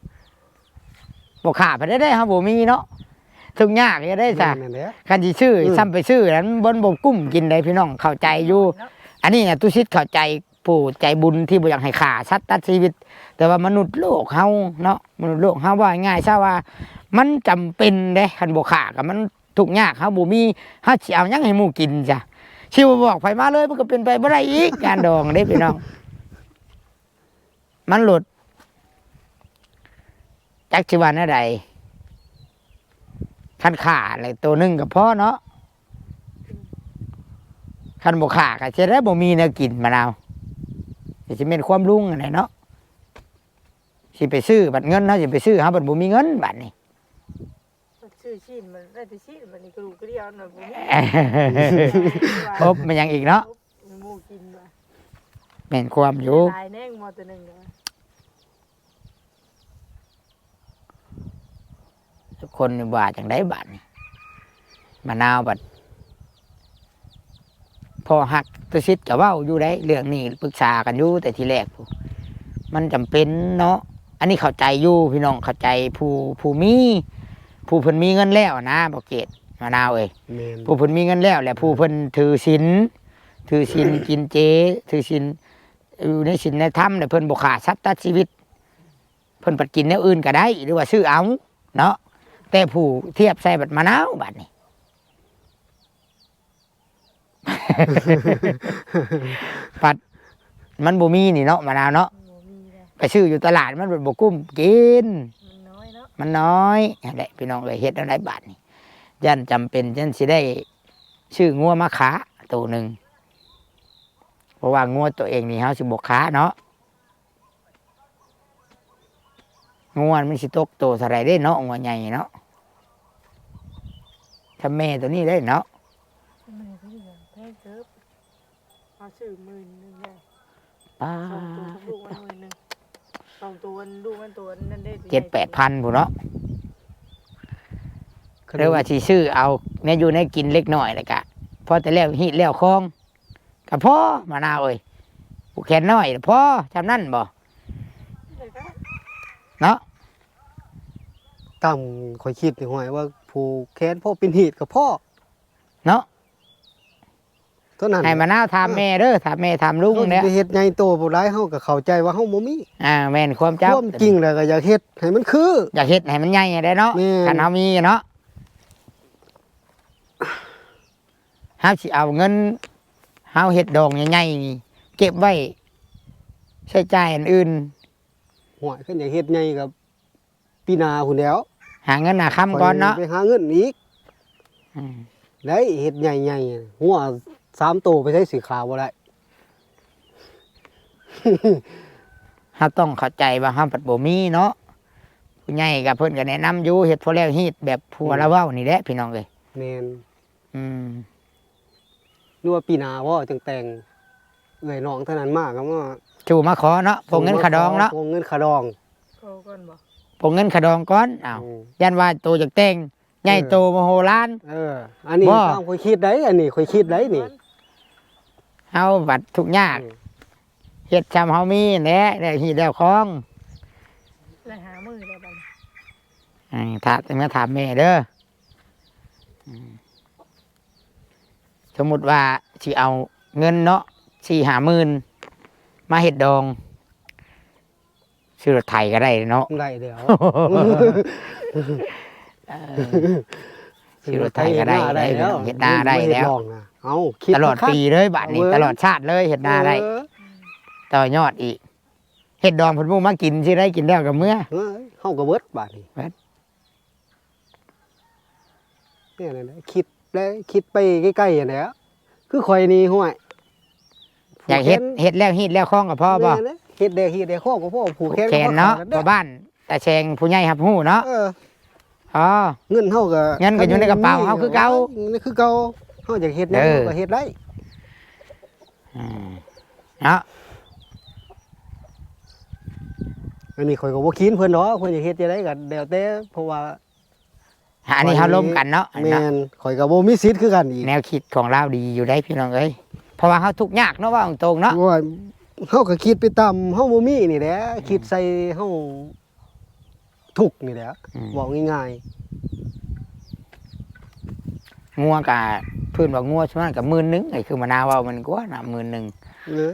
ບໍ່ຂ້າພັດໄດ້ ເຮົາບໍ່ມີເນາະ ທຸກຍາກເຮັດໄດ້ຊະ ແມ່ນແຫຼະ ຄັນຊິຊື້ ອືມ ຊ່ຳໄປຊື້ນັ້ນ ມັນບໍ່ກຸ້ມກິນໃດ໋ ພີ່ນ້ອງເຂົ້າໃຈຢູ່ ເນາະ ອັນນີ້ນະ ຕຸສິດເຂົ້າໃຈ ຜູ້ໃຈບຸນທີ່ບໍ່ຢາກໃຫ້ຂ້າສັດຕັດຊີວິດ ແຕ່ວ່າມະນຸດໂລກເຮົາເນາະ ມະນຸດໂລກເຮົາ ເວົ້າງ່າຍໆຊະວ່າ ມັນຈຳເປັນເດ້ ຄັນບໍ່ຂ້າກໍມັນທຸກຍາກ ເຮົາບໍ່ມີ ເຮົາຊິເອົາຫຍັງໃຫ້ໝູ່ກິນຊະ ຊິບໍ່ບອກໃຜມາເລີຍ ມັນກໍເປັນໄປບໍ່ໄດ້ອີກ ການດອງເດ້ພີ່ນ້ອງ ມັນໂລດ ຈັກຊິວ່າແນວໃດ ຄັນຂ້າແລ້ວໂຕໜຶ່ງກໍພໍເນາະ ຄັນບໍ່ຂ້າກໍຊິໄດ້ບໍ່ມີແນວກິນ ມະນາວ ກໍຊິແມ່ນຄວາມລຸງຫັ້ນແຫຼະເນາະ ຊິໄປຊື້ ບັດເງິນເຮົາຊິໄປຊື້ ເຮົາບັດບໍ່ມີເງິນ ບັດນີ້ ຊື້ຊີ້ນ ມັນໄດ້ແຕ່ຊີ້ນ ບັດນີ້ກະດູກກະດຽວນະ ບໍ່ມີ ອົບແມ່ນຫຍັງອີກເນາະ ອົບໃຫ້ໝູ່ກິນວ່າ ແມ່ນຄວາມຢູ່ ຫຼາຍແນງໝໍໂຕໜຶ່ງ ທຸກຄົນວ່າຈັ່ງໃດບາດນີ້ ມະນາວບັດ ພໍ່ຮັກຕຸສິດກໍເວົ້າຢູ່ໃດ໋ ເລື່ອງນີ້ປຶກສາກັນຢູ່ແຕ່ທີແລກພຸ້ນ ມັນຈຳເປັນເນາະ ອັນນີ້ເຂົ້າໃຈຢູ່ພີ່ນ້ອງ ເຂົ້າໃຈຜູ້ ຜູ້ມີ ຜູ້ເພິ່ນມີເງິນແລ້ວນະ ບໍ່ເກດ ມະນາວເອີຍ ແມ່ນ ຜູ້ເພິ່ນມີເງິນແລ້ວ ແລະ ຜູ້ເພິ່ນຖືສິນ ຖືສິນກິນເຈ ຖືສິນ ຢູ່ໃນສິນໃນທຳ ແລະ ເພິ່ນບໍ່ຂ້າສັດຕັດຊີວິດ ເພິ່ນພັດກິນແນວອື່ນກໍໄດ້ ຫຼືວ່າຊື້ເອົາເນາະ ແຕ່ຜູ້ທຽບໃສ່ບັດມະນາວ ບັດນີ້ ບັດມັນບໍ່ມີນີ້ເນາະ ມະນາວເນາະ ບໍ່ມີແລ້ວ ໄປຊື້ຢູ່ຕະຫຼາດມັນບັດບໍ່ກຸ້ມກິນ ມັນນ້ອຍເນາະ ມັນນ້ອຍ ຫັ້ນແຫຼະ ພີ່ນ້ອງເອີຍ ເຮັດແນວໃດບາດນີ້ ຢ້ານຈຳເປັນ ຢ້ານຊິໄດ້ຊື້ງົວມາຂ້າໂຕໜຶ່ງ ເພາະວ່າງົວໂຕເອງນີ້ເຮົາຊິບໍ່ຄ້າເນາະ ງົວມັນຊິຕົກໂຕເທົ່າໃດເດ້ເນາະ ງົວໃຫຍ່ເນາະ ຖ້າແມ່ໂຕນີ້ໄດ້ເນາະ ແມ່ໂຕນີ້ກໍແພງເຕີບ ເຮົາຊື້ໝື່ນໜຶ່ງແລ້ວ ປ້າ ສອງໂຕກັບລູກມັນໝື່ນໜຶ່ງ ສອງໂຕ ລູກມັນໂຕນັ້ນເດ້ ເຈັດແປດພັນພຸ້ນເນາະ ຫຼືວ່າຊິຊື້ເອົາແນວຢູ່ແນວກິນເລັກນ້ອຍ ແລ້ວກະພໍແຕ່ແລ້ວຮີດແລ້ວຄອງ ກໍພໍ ມະນາວເອີຍ ຜູກແຂນນ້ອຍ ພໍຊ່ຳນັ້ນບໍ່ ເນາະ? ຕາມຂ້ອຍຄິດນີ້ ຫ້ວຍ ວ່າຜູກແຂນພໍເປັນຮີດກໍພໍ ເນາະ? ເທົ່ານັ້ນ ໃຫ້ມະນາວຖາມແມ່ເດີ ຖາມແມ່ ຖາມລຸງແຫຼະ ເຮົາຊິໄປເຮັດໃຫຍ່ໂຕບໍ່ຫຼາຍ ເຮົາກໍເຂົ້າໃຈວ່າເຮົາບໍ່ມີ ອ່າ ແມ່ນຄວາມເຈົ້າ ຄວາມຈິງແລ້ວກໍຢາກເຮັດໃຫ້ມັນຄື ຢາກເຮັດໃຫ້ມັນໃຫຍ່ຫັ້ນແຫຼະເນາະ ແມ່ນ ຄັນເຮົາມີເນາະ ເຮົາຊິເອົາເງິນເຮົາເຮັດດອງໃຫຍ່ໆນີ້ ເກັບໄວ້ໃຊ້ຈ່າຍອັນອື່ນ ຫ້ວຍ ຄັນຢາກເຮັດໃຫຍ່ກໍປີໜ້າພຸ້ນແຫຼ້ວ ຫາເງິນຫາຄຳກ່ອນເນາະ ໄປຫາເງິນອີກ ອືມ ໄດ້ເຮັດໃຫຍ່ໆ ງົວສາມໂຕໄປໃສຊື້ຂ້າວບໍ່ໄດ້ ເຮົາຕ້ອງເຂົ້າໃຈວ່າເຮົາພັດບໍ່ມີເນາະ ຜູ້ໃຫຍ່ກໍເພິ່ນກໍແນະນຳຢູ່ ເຮັດພໍແລ້ວຮີດ ແບບຜົວລາວເວົ້ານີ້ແຫຼະ ພີ່ນ້ອງເອີຍ ແມ່ນ ອືມ ຫຼືວ່າປີໜ້າບໍ່ຈັ່ງແຕ່ງ ເອື້ອຍນ້ອງທາງນັ້ນມາກໍມາ ສູ່ມາຂໍເນາະ ໂປະເງິນຄ່າດອງເນາະ ໂປະເງິນຄ່າດອງ ຂໍກ່ອນບໍ່ ໂປະເງິນຄ່າດອງກ່ອນ ອ້າວ ອືມ ຢ້ານວ່າໂຕຈະແຕ່ງໃຫຍ່ໂຕມະໂຫລານ ເອີ ອັນນີ້ຕາມຂ້ອຍຄິດໄດ໋ ອັນນີ້ຂ້ອຍຄິດໄດ໋ນີ້ ເຮົາບັດທຸກຍາກ ອືມ ເຮັດຊ່ຳເຮົາມີແຫຼະ ໄດ້ຮີດແລ້ວຄອງ ໄດ້ຫາມື້ແລ້ວບັດນີ້ ອືມ ຖ້າເມື່ອຖາມແມ່ເດີ ອືມ ສົມມຸດວ່າຊິເອົາເງິນເນາະ ສີ່ຫ້າໝື່ນ ມາເຮັດດອງ ຊື້ລົດໄຖກໍໄດ້ເນາະ ໄດ້ແລ້ວ ເອີ ຊື້ລົດໄຖກໍໄດ້ ໄດ້ແລ້ວ ເຮັດນາໄດ້ແລ້ວ ເອົາ ຄິດຕະຫຼອດປີເລີຍບາດນີ້ ເອີ ຕະຫຼອດຊາດເລີຍ ເຮັດນາໄດ້ ເອີ ຕໍ່ຍອດອີກ ເຮັດດອງເພິ່ນບໍ່ມາກິນ ຊິໄດ້ກິນແລ້ວກໍເມືອ ເອີ ເຮົາກໍເບິດບາດນີ້ ເບິດ ແມ່ນແຫຼະ ຄິດແລະ ຄິດໄປໄກໆຫັ້ນແຫຼະ ຄືຂ້ອຍນີ້ ຫ້ວຍ ຢາກເຮັດ ຜູກແຂນ ເຮັດແລ້ວຮີດແລ້ວຄອງກໍພໍບໍ່? ແມ່ນແຫຼະ ເຮັດແລ້ວຮີດແລ້ວຄອງກໍພໍ ຜູກແຂນ ຜູກແຂນເນາະ ພໍ່ບ້ານຕາແຊງຜູ້ໃຫຍ່ຮັບຮູ້ເນາະ ເອີ ອໍ ເງິນເຮົາກໍ ເງິນກໍຢູ່ໃນກະເປົາເຮົາຄືເກົ່າ ເງິນຄືເກົ່າ ເຮົາຢາກເຮັດຫຍັງ ເອີ ເຮົາກໍເຮັດໄດ້ ອືມ ເນາະ ອັນນີ້ຂ້ອຍກໍບໍ່ຂີນເພິ່ນດອກ ເພິ່ນຢາກເຮັດຈັ່ງໃດກໍແລ້ວແຕ່ ເພາະວ່າ ອັນນີ້ເຮົາລົມກັນເນາະ ແມ່ນ ຂ້ອຍກໍບໍ່ມີສິດຄືກັນອີກ ແນວຄິດຂອງລາວດີຢູ່ໄດ໋ພີ່ນ້ອງເອີຍ ເພາະວ່າເຮົາທຸກຍາກເນາະ ເວົ້າຕົງໆເນາະ ໂອ້ຍ ເຮົາກໍຄິດໄປຕາມເຮົາບໍ່ມີນີ້ແຫຼະ ອືມ ຄິດໃສ່ເຮົາທຸກນີ້ແຫຼະ ອືມ ເວົ້າງ່າຍໆ ງົວກະ ເພິ່ນວ່າງົວຊ່ວງນັ້ນກະໝື່ນໜຶ່ງ ໄອ້ຄືມະນາວເວົ້າມັນກວ່ານະ ໝື່ນໜຶ່ງ ເອີ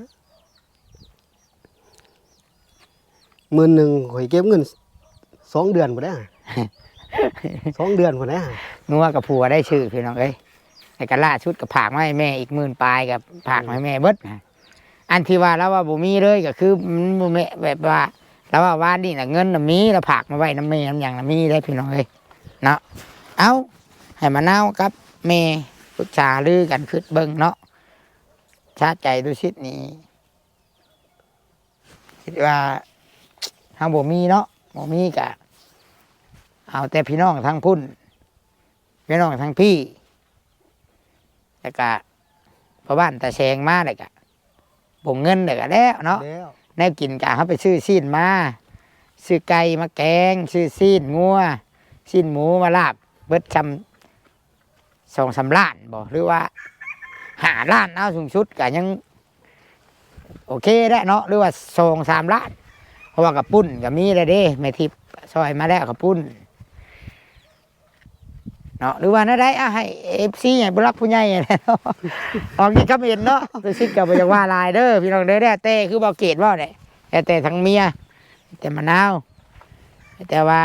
ໝື່ນໜຶ່ງ ຂ້ອຍເກັບເງິນສອງເດືອນພຸ້ນນະ ສອງເດືອນພຸ້ນນະ ງົວກັບຜົວໄດ້ຊື້ພີ່ນ້ອງເອີຍ ແລ້ວກໍລ່າສຸດກໍຝາກມາໃຫ້ແມ່ອີກໝື່ນປາຍ ກໍຝາກມາໃຫ້ແມ່ເບິດ ອັນທີ່ວ່າລາວວ່າບໍ່ມີເລີຍ ກໍຄືມັນບໍ່ແມ່ນແບບວ່າ ລາວວ່າວານນີ້ນະ ເງິນນະມີ ລາວຝາກມາໄວ້ນຳແມ່ນຳຫຍັງນະມີເດ້ພີ່ນ້ອງເອີຍເນາະ ເອົ້າ ໃຫ້ມະນາວກັບແມ່ປຶກສາຫາລືກັນ ຄຶດເບິ່ງເນາະ ຊາດໃຈຕຸສິດນີ້ ຄິດວ່າເຮົາບໍ່ມີເນາະ ບໍ່ມີກະເອົາແຕ່ພີ່ນ້ອງທາງພຸ້ນ ພີ່ນ້ອງທາງພີ້ ແລ້ວກະພໍ່ບ້ານຕາແຊງມາ ແລ້ວກະບົງເງິນ ແລ້ວກະແລ້ວເນາະ ແລ້ວ ແນວກິນກະເຮົາໄປຊື້ຊີ້ນມາ ຊື້ໄກ່ມາແກງ ຊື້ຊີ້ນງົວ ຊີ້ນໝູມາລາບ ເບິດຊ່ຳ ສອງສາມລ້ານບໍ່ ຫຼືວ່າຫ້າລ້ານ ເອົາ ສູງສຸດກໍຍັງໂອເຄແຫຼະເນາະ ຫຼືວ່າສອງສາມລ້ານ ເພາະວ່າກະປຸ້ນກໍມີແລ້ວເດ້ ແມ່ທິບຊ່ອຍມາແລ້ວ ກະປຸ້ນເນາະ ຫຼືວ່າແນວໃດ ອາ ໃຫ້ເອັຟຊີ ໃຫ້ຜູ້ຫຼັກຜູ້ໃຫຍ່ ອອກຄວາມຄິດຄວາມເຫັນເນາະ ຕຸສິດກໍບໍ່ຢາກວ່າຫຼາຍເດີພີ່ນ້ອງເດີ ແລ້ວແຕ່ຄືບໍ່ເກດເວົ້າແຫຼະ ແລ້ວແຕ່ທາງເມຍ ແຕ່ມະນາວ ແຕ່ວ່າ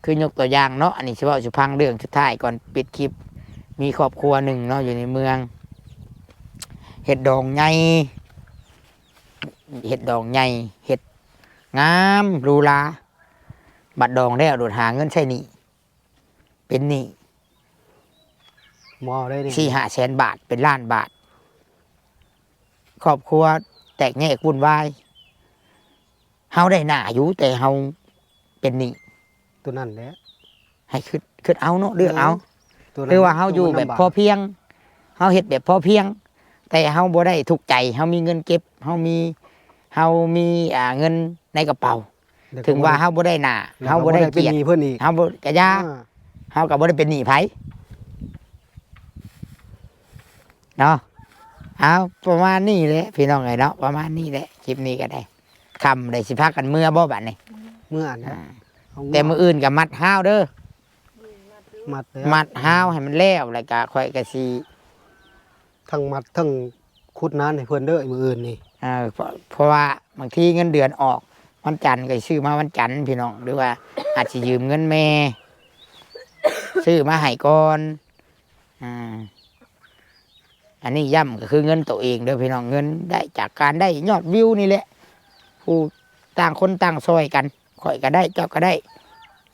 ຄືຍົກຕົວຢ່າງເນາະ ອັນນີ້ຊິເວົ້າສູ່ຟັງເລື່ອງສຸດທ້າຍກ່ອນປິດຄລິບ ມີຄອບຄົວໜຶ່ງເນາະ ຢູ່ໃນເມືອງ ເຮັດດອງໃຫຍ່ ເຮັດດອງໃຫຍ່ ເຮັດງາມຫຼູຫຼາ ບັດດອງແລ້ວໂດດຫາເງິນໃຊ້ໜີ້ ເປັນໜີ້ ບໍ່ເອົາໄດ້ນີ້ ສີ່ຫ້າແສນບາດ ເປັນລ້ານບາດ ຄອບຄົວແຕກແຍກວຸ້ນວາຍ ເຮົາໄດ້ໜ້າຢູ່ ແຕ່ເຮົາເປັນໜີ້ ໂຕນັ້ນແຫຼະ ໃຫ້ຄິດ ຄິດເອົາເນາະ ເລືອກເອົາ. ແມ່ນ ຖືວ່າເຮົາຢູ່ແບບພໍພຽງ ເຮົາເຮັດແບບພໍພຽງ ແຕ່ເຮົາບໍ່ໄດ້ທຸກໃຈ ເຮົາມີເງິນເກັບ ເຮົາມີ ເຮົາມີ ອ່າ ເງິນໃນກະເປົາ ແລ້ວກໍ ເຖິງວ່າເຮົາບໍ່ໄດ້ໜ້າ ແລ້ວ ເຮົາບໍ່ໄດ້ກຽດ ເຮົາບໍ່ໄດ້ເປັນໜີ້ເພິ່ນອີກ ເຮົາບໍ່ ກະຢ່າ ອ່າ ເຮົາກໍບໍ່ໄດ້ເປັນໜີ້ໃຜເນາະ. ເອົາ ປະມານນີ້ແຫຼະພີ່ນ້ອງເອີຍເນາະ ປະມານນີ້ແຫຼະ ຄລິບນີ້ກໍໄດ້ ຄ່ຳແລ້ວ ຊິພາກັນເມືອບໍ່ບັດນີ້? ເມືອ ອ່າ ເອົາ ແຕ່ມື້ອື່ນກໍມັດຮ້າວເດີ ມັດແລ້ວ ມັດຮ້າວໃຫ້ມັນແລ້ວ ແລ້ວກໍຂ້ອຍກໍຊິ ທັງມັດທັງຂຸດນານໃຫ້ເພິ່ນເດີມື້ອື່ນນີ້. ເອີ ເພາະ ເພາະວ່າບາງທີເງິນເດືອນອອກວັນຈັນ ກໍຊື້ມາວັນຈັນພີ່ນ້ອງ ຫຼືວ່າອາດຊິຢືມເງິນແມ່ຊື້ມາໃຫ້ກ່ອນ. ອ່າ ອັນນີ້ຢ້ຳກໍຄືເງິນໂຕເອງເດີພີ່ນ້ອງ ເງິນໄດ້ຈາກການໄດ້ຍອດວິວນີ້ແຫຼະ ຜູ້ຕ່າງຄົນຕ່າງຊ່ອຍກັນ ຂ້ອຍກໍໄດ້ ເຈົ້າກໍໄດ້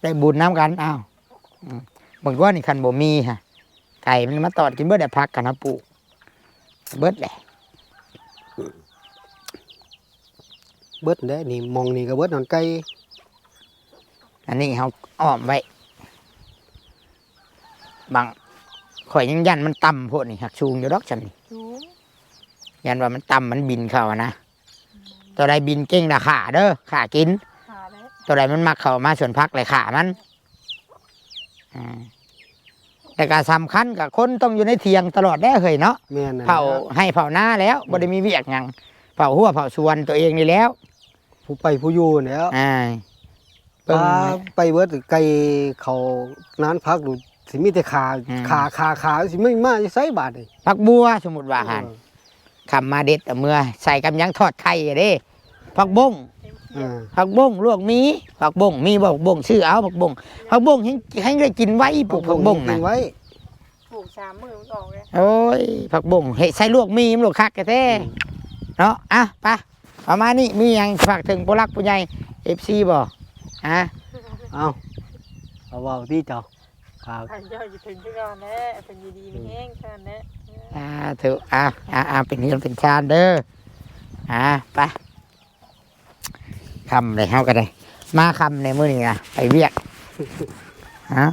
ໄດ້ບຸນນຳກັນ. ອ້າວ ອືມ ເບິ່ງກ່ອນນີ້ ຄັນບໍ່ມີຫະ ໄກ່ມັນມາຕອດກິນເບິດແຫຼະ ຜັກຄັນເຮົາປູກ ເບິດແຫຼະ ເບິດແຫຼະນີ້ ໝ່ອງນີ້ກໍເບິດນອນໄກ່. ອັນນີ້ເຮົາອ້ອມໄວ້ ບາງ ຂ້ອຍຍັງຢ້ານມັນຕ່ຳໂພດນີ້ ຫາກສູງຢູ່ດອກຊ່ຳນີ້ ສູງ ຢ້ານວ່າມັນຕ່ຳ ມັນບິນເຂົ້ານະ ໂຕໃດບິນເກັ່ງລະຂ້າເດີ ຂ້າກິນ ຂ້າແຫຼະ ໂຕໃດມັນມັກເຂົ້າມາສວນຜັກແລະຂ້າມັນ. ອ່າ ແຕ່ກໍສຳຄັນກໍຄົນຕ້ອງຢູ່ໃນຖຽງຕະຫຼອດແຫຼະເຮີ້ຍເນາະ. ແມ່ນ ເຝົ້າໄຮ່ເຝົ້ານາແລ້ວ ອືມ ບໍ່ໄດ້ມີວຽກຫຍັງ ເຝົ້າຮົ້ວເຝົ້າສວນຕົວເອງນີ້ແລ້ວ ຜູ້ໄປຜູ້ຢູ່ແລ້ວ. ອ່າ ເບິ່ງ ປາ ແຫຼະ ໄປເບິດ ໄກ່ເຂົ້ານານຜັກດູ ຊິມີແຕ່ຂາ ອືມ ຂາ ຂາ ຂາ ຊິມາ ມາຢູ່ໃສບາດນີ້? ຜັກບົວ ສົມມຸດວ່າຫັ້ນ ເອີ ຄ່ຳມາເດັດເອົາເມືອ ໃສ່ກັບຫຍັງ ທອດໄຂ່ເດ້ ຜັກບົ້ງ ເອີ ຜັກບົ້ງລວກໝີ່ ຜັກບົ້ງມີບໍ່? ຜັກບົ້ງຊື້ເອົາ ຜັກບົ້ງ ຜັກບົ້ງແຮງ ແຮງໄດ້ກິນໄວ ປູກຜັກບົ້ງນະ ກິນໄວ ປູກສາມມື້ມັນອອກເລີຍ. ໂອ້ຍ ຜັກບົ້ງເຮັດໃສ່ລວກໝີ່ ມັນລວກຄັກແທ້ໆ ອືມ ເນາະ. ອ່ະ ໄປ ປະມານນີ້ ມີຫຍັງຝາກເຖິງຜູ້ຫຼັກຜູ້ໃຫຍ່ ເອັຟຊີ ບໍ່? ຮະ ເອົ້າ ເອົາເວົ້າຕິເຈົ້າ. ຄັບ ເຈົ້າຢູ່ເທິງຄືເກົ່າແຫຼະ ເພິ່ນຢູ່ດີມີແຮງເທົ່ານັ້ນແຫຼະ. ສາທຸ. ອ່າ ອ່າ ອ່າ ເປັນເຮືອນເປັນຊານເດີ. ອ່າ ໄປ ຄ່ຳເລີຍ ເຮົາກໍໄດ້ມາຄ່ຳໃນມື້ນີ້ນະ ໄປວຽກ. ຮະ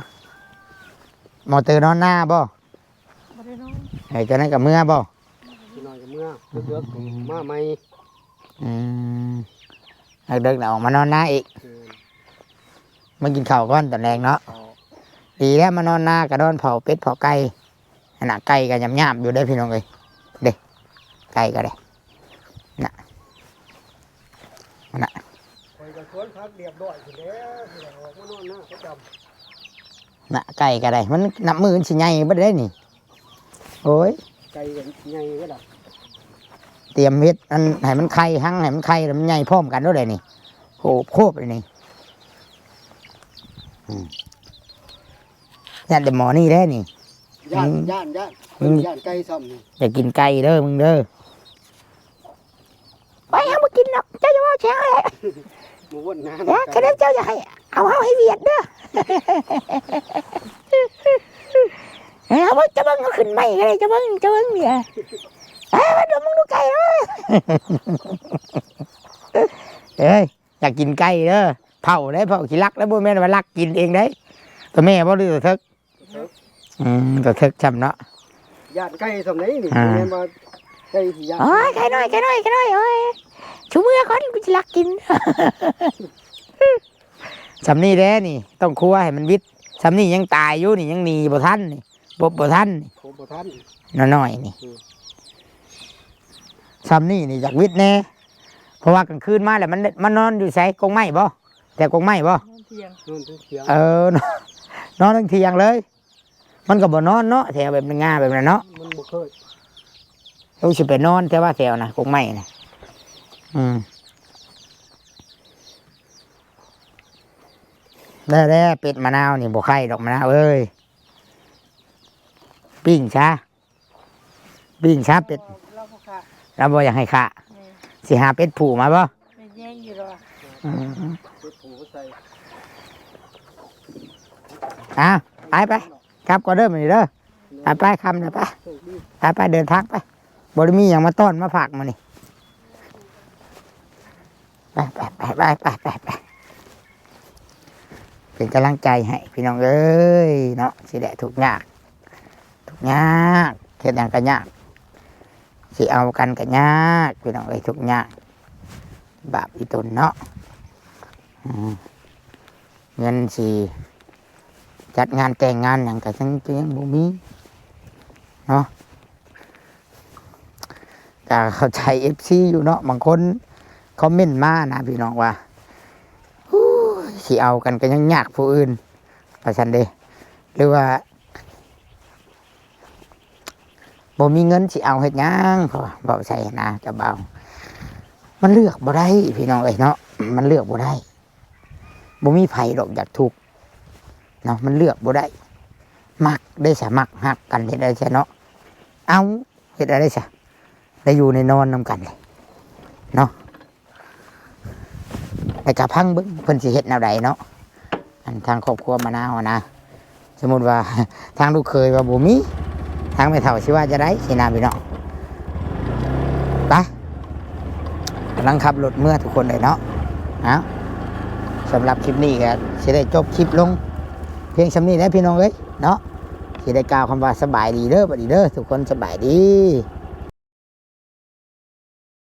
ມໍເຕີນອນນາບໍ່? ບໍ່ໄດ້ນອນ. ເອີ ຈັ່ງນັ້ນກໍເມືອບໍ່? ຊິນອນກໍເມືອ ເດືອກໆ ອືມ ມາໃໝ່. ອືມ ເດິກໆ ອອກມານອນນາອີກ. ແມ່ນ ມາກິນເຂົ້າກ່ອນຕອນແລງເນາະ. ເຂົ້າ ດີແລ້ວ ມານອນນາກໍນອນເຝົ້າເປັດເຝົ້າໄກ່. ອັນນ່າ ໄກ່ກໍຫຍາບໆຢູ່ເດ້ພີ່ນ້ອງເອີຍ ເດ້ ໄກ່ກໍໄດ້ ນະ ນະ ຂ້ອຍກໍສວນຜັກລຽບຮ້ອຍພຸ້ນແຫຼະ ອອກມານອນນາປະຈຳ. ນະ ໄກ່ກໍໄດ້ ມັນນັບມື້ມັນຊິໃຫຍ່ເບິດເດ້ນີ້. ໂອ້ຍ ໄກ່ກໍໃຫຍ່ເບິດລະ ຕຽມເຮັດອັນໃຫ້ມັນໄຂ່ ຮັງໃຫ້ມັນໄຂ່ ແລ້ວມັນໃຫຍ່ພ້ອມກັນໂລດເດ້ນີ້. ໂຄບໆ ເລີຍນີ້. ອືມ ຢ້ານແຕ່ໝໍນີ້ແຫຼະນີ້. ຢ້ານ ອືມ ຢ້ານ ຢ້ານ ອືມ ຢ້ານໄກ່ຊ້ຳນີ້. ຢ່າກິນໄກ່ເດີມຶງເດີ. ໂອ້ຍ ເຮົາບໍ່ກິນດອກ ເຈົ້າຢ່າເວົ້າແຊງເລີຍ. ມາວົນນານ ເອີ ຄັນເຈົ້າຢາກໃຫ້ເອົາເຮົາໃຫ້ວຽດເດີ. ເອີ ເຮົາເບິ່ງ ເຈົ້າເບິ່ງ ເຮົາຂຶ້ນໄມ້ກໍໄດ້ ເຈົ້າເບິ່ງ ເຈົ້າເບິ່ງນີ້. ເອີ ມາດົມເບິ່ງດູໄກ່ເອີຍ. ເອີຍ ຢາກກິນໄກ່ເດີ ເຜົາເດ້ ເຜົາຂີ້ລັກເດ້ ບໍ່ແມ່ນວ່າລັກກິນເອງເດ້. ຕົວແມ່ບໍ່ ຫຼືຕົວເຖິກ? ອືມ ກໍເຖິກຊ່ຳເນາະ. ຢ້ານໄກ່ຊ່ຳໃດນີ້ ອ່າ ບໍ່ແມ່ນວ່າໄກ່ຊິຢ້ານ. ໂອ້ຍ ໄກ່ນ້ອຍ ໄກ່ນ້ອຍ ໄກ່ນ້ອຍ ໂອ້ຍ ຊຸເມືອກ່ອນ ກູຊິລັກກິນ. ຊ່ຳນີ້ແຫຼະນີ້ ຕ້ອງຄົວໃຫ້ມັນວິດ. ຊ່ຳນີ້ຍັງຕາຍຢູ່ນີ້ ຍັງໜີບໍ່ທັນນີ້ ບົບບໍ່ທັນນີ້ ບົບບໍ່ທັນ ນ້ອຍໆນີ້. ອືມ ຊ່ຳນີ້ນີ້ຢາກວິດແດ່ ເພາະວ່າກາງຄືນມາແລ້ວມັນ ມັນນອນຢູ່ໃສ? ກົກໄມ້ບໍ່? ແຖວກົກໄມ້ບໍ່? ນອນຖຽງ ນອນຖຽງ. ເອີ ນອນ ນອນຖຽງເລີຍ. ມັນກໍບໍ່ນອນເນາະ ແຖວແບບງາແບບນັ້ນເນາະ ມັນບໍ່ເຄີຍ. ເຮົາຊິໄປນອນແຖວວ່າແຖວນະ ກົກໄມ້ນະ. ອືມ ແລ້ວແລ້ວ ເປັດມະນາວນີ້ບໍ່ໄຂ່ດອກ ມະນາວເອີຍ. ປີ້ງຊະ ປີ້ງຊະເປັດ. ລາວບໍ່ຂ້າ ລາວບໍ່ຢາກໃຫ້ຂ້າ. ແມ່ນ ຊິຫາເປັດຜູ້ມາບໍ່? ແມ່ນແຍ່ງຢູ່ດອກ. ອືມ ເປັດຜູ້ມາໃສ່. ອ່າ ໄປໄປ ກັບກ່ອນເດີມື້ນີ້ເດີ. ໄປໄປ ຄ່ຳແລ້ວ ໄປ ໂຊກດີ ໄປໄປ ເດີນທາງໄປ. ບໍ່ໄດ້ມີຫຍັງມາຕ້ອນມາຝາກມື້ນີ້. ໄປໄປ ໄປໄປ ໄປໄປ ໄປ. ເປັນກຳລັງໃຈໃຫ້ພີ່ນ້ອງເອີຍເນາະ. ຊິໄດ້ທຸກຍາກ ທຸກຍາກ ເຮັດຫຍັງກໍຍາກ ຊິເອົາກັນກໍຍາກ ພີ່ນ້ອງເອີຍ ທຸກຍາກ ບາບອີ່ຕົນເນາະ. ອືມ ເງິນຊິຈັດງານແຕ່ງງານຫຍັງກໍຍັງ ຍັງບໍ່ມີເນາະ. ກໍເຂົ້າໃຈເອັຟຊີຢູ່ເນາະ ບາງຄົນຄອມເມັນມານະພີ່ນ້ອງວ່າ ໂອ້ຍ ຊິເອົາກັນກໍຍັງຍາກຜູ້ອື່ນ ວ່າຊັ້ນເດ້ ຫຼືວ່າບໍ່ມີເງິນຊິເອົາເຮັດຫຍັງ ເຂົາເວົ້າໃສ່ນະເຈົ້າບ່າວ. ມັນເລືອກບໍ່ໄດ້ພີ່ນ້ອງເອີຍເນາະ ມັນເລືອກບໍ່ໄດ້. ບໍ່ມີໃຜດອກຢາກທຸກເນາະ ມັນເລືອກບໍ່ໄດ້. ມັກເດ້ຊະ ມັກຮັກກັນເຮັດໄດ້ຊະເນາະ ເອົາ ເຮັດໄດ້ຊະ ໄດ້ຢູ່ໄດ້ນອນນຳກັນເລີຍເນາະ. ແລ້ວກໍຟັງເບິ່ງເພິ່ນຊິເຮັດແນວໃດເນາະ ອັນທາງຄອບຄົວມະນາວນະ. ສົມມຸດວ່າ ທາງລູກເຂີຍວ່າບໍ່ມີ ທາງແມ່ເຖົ້າຊິວ່າຈະໃດຊີ້ນະພີ່ນ້ອງ. ໄປ ກຳລັງຂັບລົດເມືອທຸກຄົນເອີຍເນາະ. ເອົາ ສຳລັບຄລິບນີ້ກໍຊິໄດ້ຈົບຄລິບລົງພຽງສ່ຳນີ້ແຫຼະພີ່ນ້ອງເອີຍເນາະ. ຊິໄດ້ກ່າວຄຳວ່າສະບາຍດີເດີ ບັດນີ້ເດີ ທຸກຄົນສະບາຍດີ.